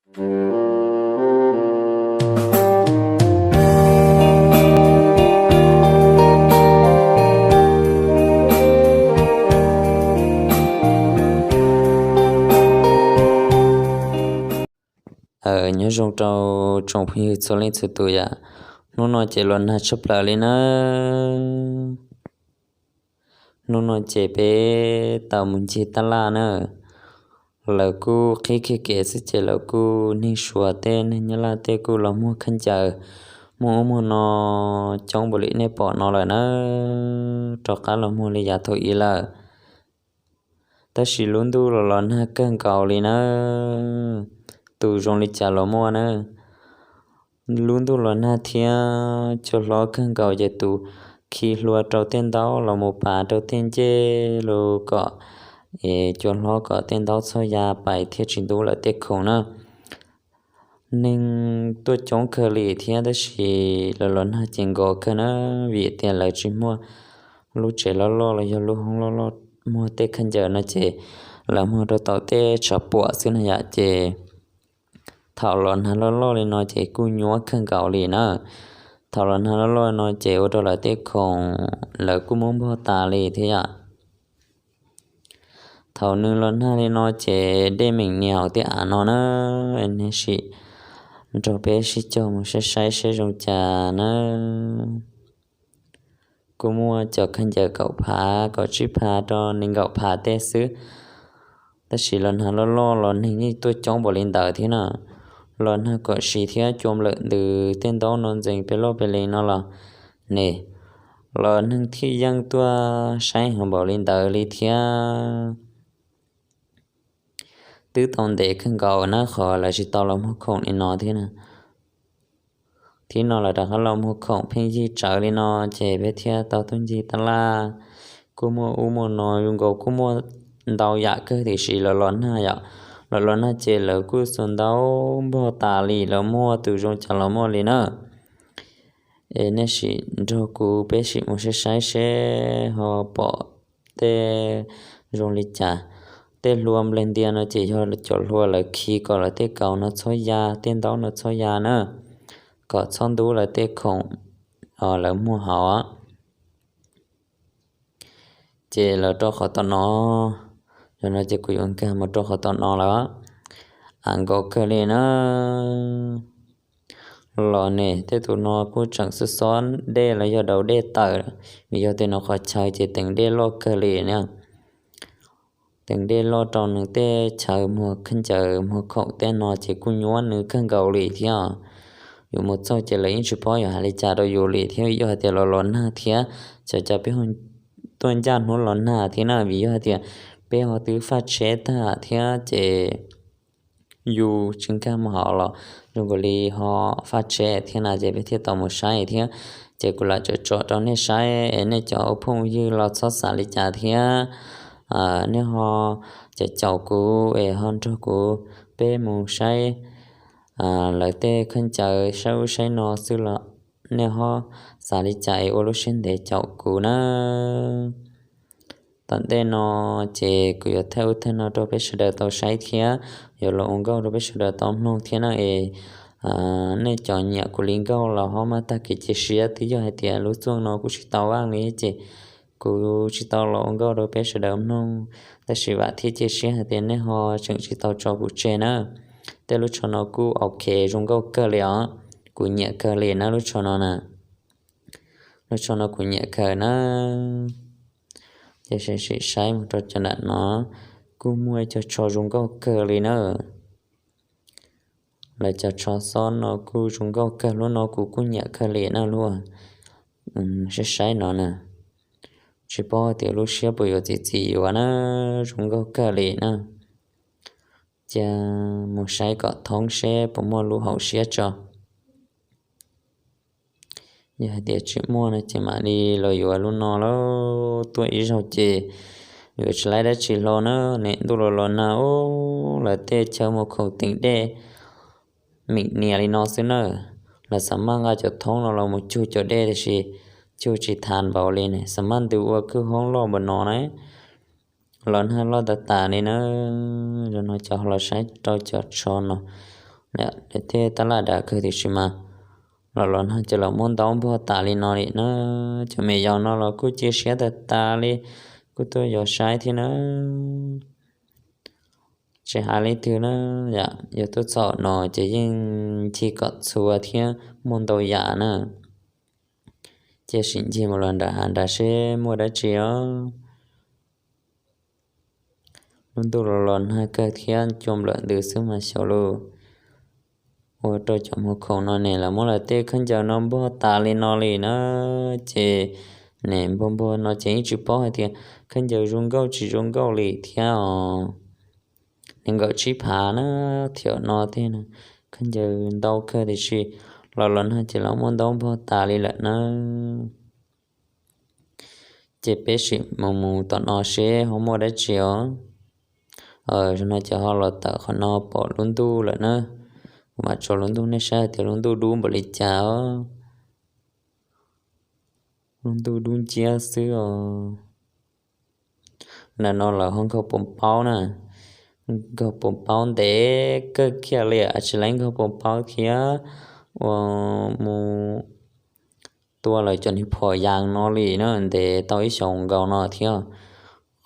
Nyob zoo rau tsoom phooj ywg txhua leej txhua tus yom. Hnub no ces los nag tshaj plaws li na. Hnub no ces peb tau mus ncig tab laj na. Lawv kuj qhib kiag kev xwb ces lawv kuj, neeg Suav tej neeg Nyab Laj tej kuj los muag khaub ncaws, muag ub muag no coob npaum li nej pom no lawm na, rov qab los muag li yav thaum ub lawm. Tab sis lub ntuj los los nag kawg nkaus li na, tus zoo li cas los muaj na. Lub ntuj los nag thiab cua hlob kawg nkaus ces tus khi hlua rau tej ntaub los mus pav rau tej ncej los kom, es cua hlob kom tej ntaub txhob ya pais thiaj tsis ntub lawv tej khoom na. Neeg tuaj coob kawg li thiab tab sis los los nag ces nkos kawg na, vim tias lawv tsis muaj lub tsev loj loj los yog lub hoob loj loj muag tej khaub ncaws no ces lawv muag rau tom tej tshav puam xwb na yom. Ces thaum los nag loj loj li no ces kuj nyuab kawg nkaus li na. Thaum los nag loj loj no ces ua rau lawv tej khoom lawv kuj muab npog tas li thiab yom. Thaum nws los nag li no ces dej meem nias hauv tej av no na, nej sim nrog peb sib cog mus saib saib seb zoo cas na. Kuj muaj cov khaub ncaws kaum phav kaum tsib phav rau nees nkaum phav tej xwb. Tab sis los nag loj loj los neeg yeej tuaj coob npaum li ntawd thiab na. Los nag kom siv thiab cua nplawm ntws tej ntaub no ntxees pes loj pes lees no los ne, los neeg thiaj yeej tuaj saib heev npaum li ntawd li thiab. Twb tau ntev kawg nkaus na qhov lawv tsis tau los muag khoom li no thiab na. Thib no lawv rov qab los muag khoom pheej yig tsawv li no ces peb thiaj tau tuaj ncig tab laj. Kuj muaj ub muaj no, zoo nkaus kuj muaj ntau yam kawg tiam sis los los nag yom. Los los nag ces lawv kuj xuas ntaub npog tas li, lawv muag tus zoo cas los muaj li na. Es nej sim nrog kuv peb sim mus saib saib seb ho pom tej zoo li cas. Tej hlua nplej ntia no ces yog cov hlua lawv khi kom lawv tej kaus no txhob ya, tej ntaub no txhob ya na, kom txhob ntub lawv tej khoom lawv muag hauv. Ces lawv rau qhov tom no, yog no ces kuv yuav nkag mus rau qhov tom no lawm. Av nkos kawg li na. Los ne, tej tus no kuj tseem xob xob dej los yog daus dej tawm, vim yog tej no qhov chaw ces teem dej loj kawg li na. Teem dej loj rau nws tej chaw muag khaub ncaws muag khoom tej no ces kuj nyuab nws kawg nkaus li thiab. Yus mus txog ces lawv yeej tsis paub yuav hais li cas rau yus li thiab, yog hais tias los los nag thiab, xyov cas peb ho tuaj ncaj hnub los nag thiab na, vim yog hais tias peb ho twb faj tsheb tag thiab ces yus tsis nkag mus hauv los zoo nkaus li ho faj tsheb thiab na, ces peb thiaj tau mus saib thiab. Ces kuv lam tsom tsom rau nej saib, nej cov ua phooj ywg los txhob xav li cas thiab. Nej ho caum caum kuv es ho nrog kuv peb mus saib lawv tej khaub ncaws saib ub saib no xwb los nej ho xav li cas es ua lub siab ntev caum kuv na. Tom ntej no ces kuv yuav thaij ub thaij no rau peb sawv daws tau saib thiab, yuav los ua nkauj rau peb sawv daws tau mloog thiab na es, nej cov nyiam kuv li nkauj los ho maj tag kev cia siab, twb yog hais tias lub txuj no kuv tsis tau vaj li ces kuv tsis tau los ua nkauj rau peb sawv daws mloog, tab sis vam thiab cia siab hais tias nej ho tseem tsis tau tso kuv tseg na. Tej lub tsho no kuj ok zoo nkauj kawg li os, kuv nyiam kawg li na lub tsho no na. Lub tsho no kuv nyiam kawg na. Ces sim saib mus rau cov nram no, kuj muaj ib co tsho zoo nkauj kawg li na. Lawv cov tsho xob no kuj zoo nkauj kawg, lub no kuv kuj nyiam kawg li na lub. Saib saib no na, tsis paub tias lub siab puas yuav txi txiv yuav na, zoo nkauj kawg li na. Cia mus saib kom thoob seb puas muaj lub hauv siab tso. Yog hais tias tsis muaj no ces mam li los yuav lub no lauj. Tuaj ib zaug ces yuav tsis laib dab tsi hlo na, nim ntuj los los nag ub, lawv tej chaw muag khoom teem dej meem nias li no xwb na. Lawv xav maj nqa cov thoob no los mus cug cov dej tiam sis cug tsis tas npaum li ne, xav maj ntws ua kwj hoob loj npaum no na. Los nag loj tas tas li na. Zaum no cov los saib rau cov tsho no, Lawv thiaj tab laj dav kawg tiam sis mas los los nag ces los muab ntaub npog tas li no li na. Cov me yau no los kuj cia siab tas tas li, kuj tuaj yos saib thiab na. Tsis hais li twg na, yog tuaj txog no ces yeej ncig kom txhua thiab muaj ntau yam na. Cia sim ncig mus los nram hav nrad seb muaj dab tsi os. Lub ntuj los los nag kawg thiab cua nplawm ntws xwb mas xyaum lus ua rau cov muag khoom no ne lawv muab lawv tej khaub ncaws no npog tas li no li na. Ces ne npog npog no ces yeej tsis paub hais tias khaub ncaws zoo nkauj tsis zoo nkauj li thiab os. Nees nkaum tsib phav na, thiam no tej khaub ncaws ntau kawg tiam sis los los nag ces los muab ntaub npog tas li lawm na. Ces peb sim mus mus tom no seb ho muaj dab tsi os. Zaum no ces ho los tawm qhov no pom lub ntuj lawm na. Kuv mam tso lub ntuj nej saib tias lub ntuj dub npaum li cas os. Lub ntuj dub nciab xwb os. Ntawm no lawv ho nkaug poos paub na, nkaug poos paub ntev kawg kiag li, tsis laib nkaug poos paub thiab ua mus tua lawv cov niag phom yas no li na, ntev tau ib xyoos nkaus no thiab.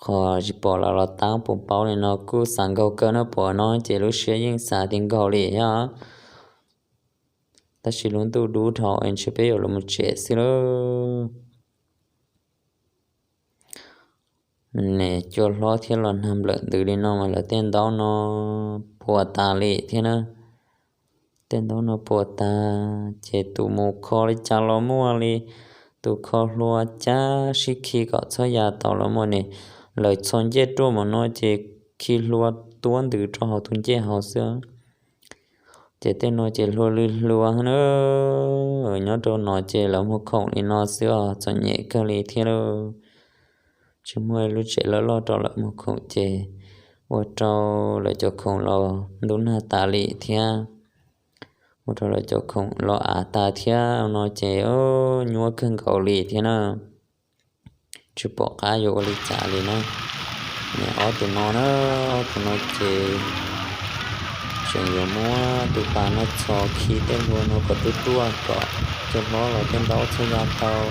Qhov tsis pom lawv los tab poos paub li no kuj xav nkaug kawg na, pom no ces lub siab yeej xav tias nkaug li thiab. Tab sis lub ntuj dub dhau es ntshe peb yuav los mus tsev xwb lauj. Ne cua hlob thiab los nag nplawm ntws li no mas lawv tej ntaub no puas tas li thiab na. Tej ntaub no puas tas ces tus mus kho li cas los muaj li, tus kho hlua cab sib khi kom txhob ya tau los muaj ne. Lawv txhos ncej ruaj mus no ces khi hlua tuab ntws rau hauv tus ncej hauv xwb. Ces tej no ces hlua li hlua na. Nyob rau no ces lawv muag khoom li no xwb os, txom nyem kawg li thiab lauj. Tsis muaj lub tsev loj loj rau lawv muag khoom ces ua rau lawv cov khoom los ntub nag tas li thiab, ua rau lawv cov khoom los av tas thiab no ces nyuaj kawg nkaus li thiab na. Tsis pom qab yuav ua li cas li na. Ne ob tug no na, ob tug no ces tseem yuav muab tus pas no txhos khi tej hlua no kom ruaj ruaj kom cua hlob los tej ntaub txhob ya tau.